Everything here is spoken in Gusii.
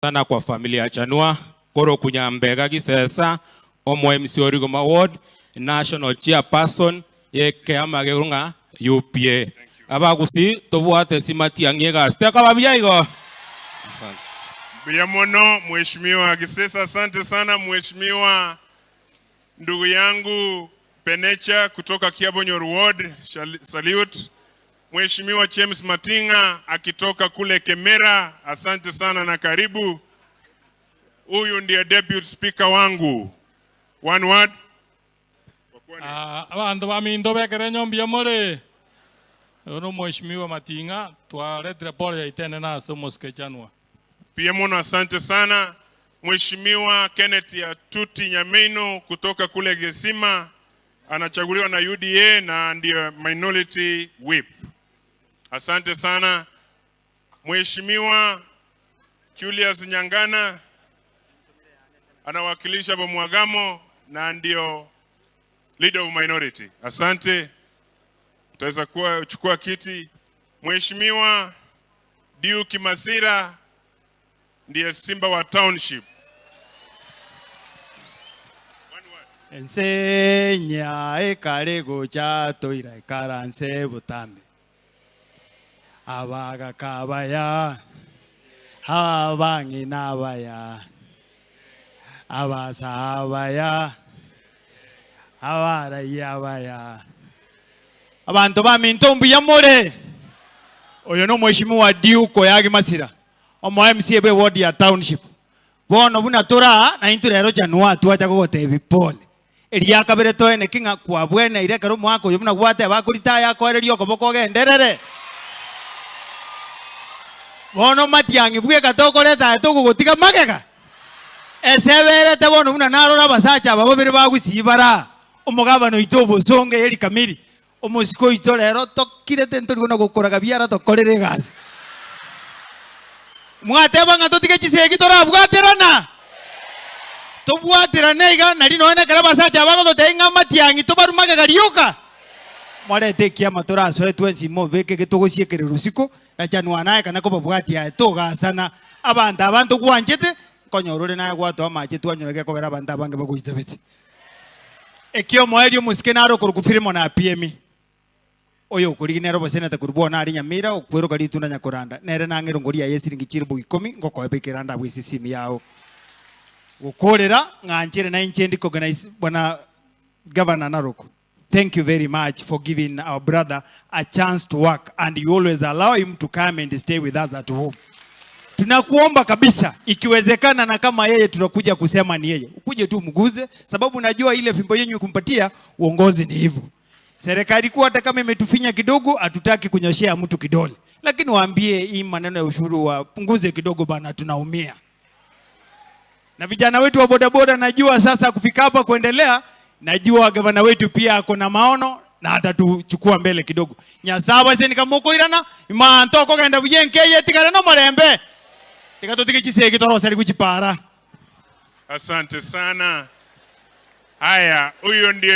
Sana kwa familia ya Chanua, korokwa Nyambega Gisesa, omo MC o Rigoma Ward, National Chairperson y'ekeama kekorwa ng'a UPA. Abagusii tobwate simatiang'i egasi tekoba buya igo. Asante. Mbuya mono Mheshimiwa Gisesa, asante sana Mheshimiwa ndugu yangu Penecha kutoka Kiabonyoru Ward, salute. Mheshimiwa James Matinga akitoka kule Kemera, asante sana na karibu. Huyu ndiye deputy speaker wangu. One word. Ah, abanto baminto bekere nyombi more. Oyo no Mheshimiwa Mating'a twaretire pole yaito enene ase omosike Chanua. Pia muno asante sana Mheshimiwa Kenneth Atuti Nyamino kutoka kule Gesima anachaguliwa na UDA na ndiye minority whip. Asante sana Mheshimiwa Julius Nyangana anawakilisha Bomwagamo na ndio leader of minority. Asante, utaweza kuwa chukua kiti. Mheshimiwa Duke Masira ndiye simba wa township. Ense enyia ekare gocha toira ikaranse botambe. Abagaka abaya, abang'ina abaya, abasae abaya, abaraiyo abaya. Abanto baminto mbuya more? Oyo nomweshimiwa Duke Oyagi Masira, omo MCA bwe ward ya Township. Bono buna tore aa, naintwe rero January twacha gogotebia pole. Eria kabere toeneki ng'a kwabweneire ekero omwaka oyo buna gwateba akoritaya akoererie okoboko ogenderere. Bono matiang'i bweka tokoreta aye togogotiga magega. Eseberete bono buna narora abasacha aba babere bagusii bare aa, omogabana oito obosongo Eli Kamili, omosike oito rero tokirete ntori buna gokoraga biara tokorere egasi. Mwateba ng'a totige chisegi torabwaterana? Tobwaterane iga, nari nonya nekero abasacha aba bagototebia ng'a amatiang'i tobarwe magega rioka. Morete ekiama torasoe twensi mobeke getogosiekerera usiku, na chanwa naye kana kobabwatia aye togasana. Abanto aba ntogwanchete, nkonyora ore naye gwatoa amache twanyora gekogera abanto abange bagoitabete. Ekiomoerio omosike nare okorokwa Filemon Apiemi. Oyo okorigia nere obosenete korwa bono aria Nyamira, okweroka ritunda nyakoranda, nere nang'e erongori yaye esiringi chilifu ikomi, ngokoe beka eranda abwo ase esimi yao. Gokorera ng'a nchere na inche ndi-recognize bwana Governor Narok. Thank you very much for giving our brother a chance to work and you always allow him to come and stay with us at home. Tunakuomba kabisa ikiwezekana, na kama yeye tutakuja kusema ni yeye, ukuje tu mguze, sababu najua ile fimbo yenyu kumpatia uongozi ni hivyo. Serikali kuu hata kama imetufinya kidogo, hatutaki kunyoshea mtu kidole, lakini waambie hii maneno ya ushuru wapunguze kidogo bana, tunaumia. Na vijana wetu wa bodaboda, najua sasa kufika hapa kuendelea, najua gavana wetu pia ako na maono na atatuchukua mbele kidogo. Nyasaye ase nikamokoirana imanto okogenda buya enkeye tigare nomorembe tiga totige chisegi toroseri chipara. Asante sana. Haya, huyo ndiye